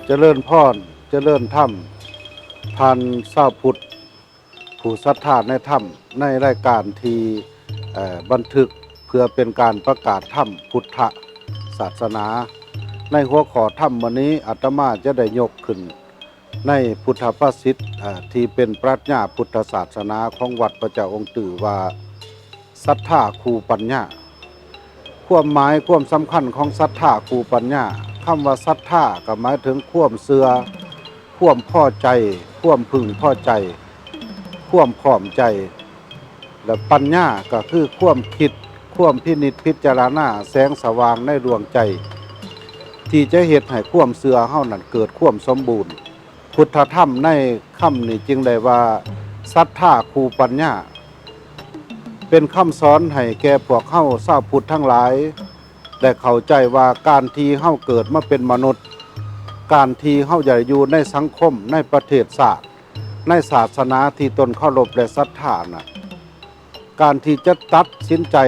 ຈະເລີນພອນ ຈະເລີນທຳ ທ່ານຊາວພຸດ ຜູ້ສັດທາໃນທຳ ໃນລາຍການທີ່ ເອີ ບັນທຶກເພື່ອເປັນການປະກາດທຳພຸດທະສາສະໜາ. ໃນຫົວຂໍ້ທຳມື້ນີ້ ອາດຕະມາຈະໄດ້ຍົກຂຶ້ນໃນພຸດທະພາສິດ ເອີ ທີ່ເປັນປັດຊະຍາພຸດທະສາສະໜາຂອງວັດພະເຈົ້າອົງຕື້ວ່າ ສັດທາຄູ່ປັນຍາ. ຄວາມໝາຍຄວາມສຳຄັນຂອງສັດທາຄູ່ປັນຍາ, ຄຳວ່າສັດທາກໍໝາຍເຖິງຄວາມເຊື່ອ, ຄວາມພໍໃຈ, ຄວາມເພິ່ງພໍໃຈ, ຄວາມພ້ອມໃຈ ແລະ ປັນຍາກໍຄືຄວາມຄິດ, ຄວາມພິນິດພິຈາລະນາ, ແສງສະຫວ່າງໃນດວງໃຈ ທີ່ຈະເຮັດໃຫ້ຄວາມເຊື່ອເຮົານັ້ນເກີດຄວາມສົມບູນ. ພຸດທະທຳໃນຄຳນີ້ຈຶ່ງໄດ້ວ່າ ສັດທາຄູ່ປັນຍາ ເປັນຄຳສອນໃຫ້ແກ່ພວກເຮົາຊາວພຸດທັງຫຼາຍ ໄດ້ເຂົ້າໃຈວ່າການທີ່ເຮົາເກີດມາເປັນມະນຸດ, ການທີ່ເຮົາໄດ້ຢູ່ໃນສັງຄົມ, ໃນປະເທດຊາດ, ໃນສາສະໜາທີ່ຕົນເຄົາລົບ ແລະ ສັດທານັ້ນ, ການທີ່ຈະຕັດສິນໃຈ,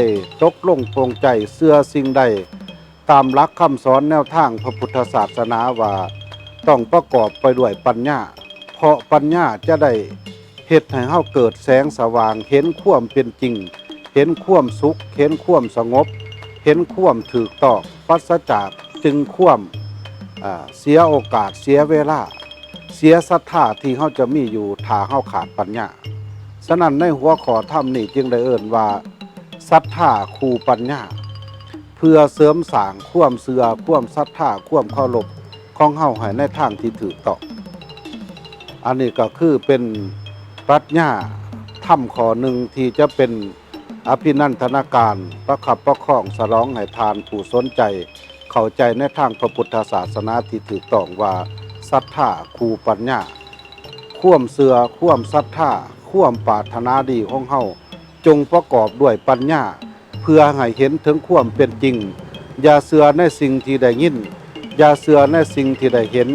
ຕົກລົງປົງໃຈ, ເຊື່ອສິ່ງໃດ ຕາມຫຼັກຄຳສອນແນວທາງພະພຸດທະສາສະໜາວ່າ ຕ້ອງປະກອບໄປດ້ວຍປັນຍາ, ເພາະປັນຍາຈະໄດ້ເຮັດໃຫ້ເຮົາເກີດແສງສະຫວ່າງ, ເຫັນຄວາມເປັນຈິງ, ເຫັນຄວາມສຸກ, ເຫັນຄວາມສະຫງົບ, ເຫັນຄວາມຖືກຕ້ອງ, ປາສະຈາກຈຶ່ງຄວາມ ອາ ເສຍໂອກາດ, ເສຍເວລາ, ເສຍສັດທາທີ່ເຮົາຈະມີຢູ່ ຖ້າເຮົາຂາດປັນຍາ. ສະນັ້ນ ໃນຫົວຂໍ້ທຳນີ້ຈຶ່ງໄດ້ເອີ້ນວ່າ ສັດທາຄູ່ປັນຍາ ເພື່ອເສີມສ້າງຄວາມເຊື່ອ, ຄວາມສັດທາ, ຄວາມເຄົາລົບຂອງເຮົາໃຫ້ໃນທາງທີ່ຖືກຕ້ອງ. ອັນນີ້ກໍຄືເປັນປັດຊະຍາທຳຂໍ້ໜຶ່ງທີ່ຈະເປັນອະພິນັນທະນາການ ປະຄັບປະຄອງສະຫຼອງໃຫ້ທ່ານຜູ້ສົນໃຈເຂົ້າໃຈໃນທາງພະພຸດທະສາສະໜາທີ່ຖືກຕ້ອງວ່າ ສັດທາຄູ່ປັນຍາ. ຄວາມເຊື່ອ, ຄວາມສັດທາ, ຄວາມປາດຖະໜາດີຂອງເຮົາ ຈົ່ງປະກອບດ້ວຍປັນຍາ ເພື່ອໃຫ້ເຫັນເຖິງຄວາມເປັນຈິງ. ຢ່າເຊື່ອໃນສິ່ງທີ່ໄດ້ຍິນ, ຢ່າເຊື່ອໃນສິ່ງທີ່ໄດ້ເຫັນ,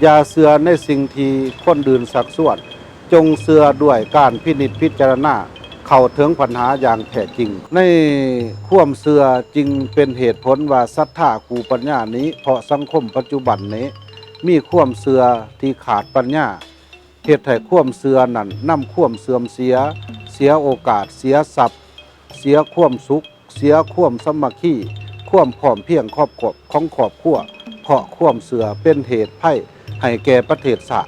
ຢ່າເຊື່ອໃນສິ່ງທີ່ຄົນອື່ນຊັກຊວນ, ຈົ່ງເຊື່ອດ້ວຍການພິນິດພິຈາລະນາເຂົ້າເຖິງປັນຫາຢ່າງແທ້ຈິງ. ໃນຄວາມເຊື່ອຈຶ່ງເປັນເຫດຜົນວ່າສັດທາຄູ່ປັນຍານີ້, ເພາະສັງຄົມປັດຈຸບັນນີ້ມີຄວາມເຊື່ອທີ່ຂາດປັນຍາ, ເຮັດໃຫ້ຄວາມເຊື່ອນັ້ນນຳຄວາມເສື່ອມເສຍ, ເສຍໂອກາດ, ເສຍຊັບ, ເສຍຄວາມສຸກ, ເສຍຄວາມສາມັກຄີ, ຄວາມພ້ອມພຽງຂອງຄອບຄົວ, ເພາະຄວາມເຊື່ອເປັນເຫດໄພໃຫ້ແກ່ປະເທດຊາດ.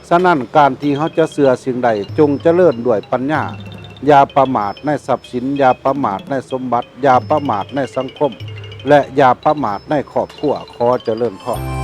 ສະນັ້ນ ການທີ່ເຮົາຈະເຊື່ອສິ່ງໃດ ຈົ່ງຈະເລີນດ້ວຍປັນຍາ, ຢ່າປະໝາດໃນຊັບສິນ, ຢ່າປະໝາດໃນສົມບັດ, ຢ່າປະໝາດໃນສັງຄົມ ແລະ ຢ່າປະໝາດໃນຄອບຄົວ. ຂໍຈະເລີນພອນ.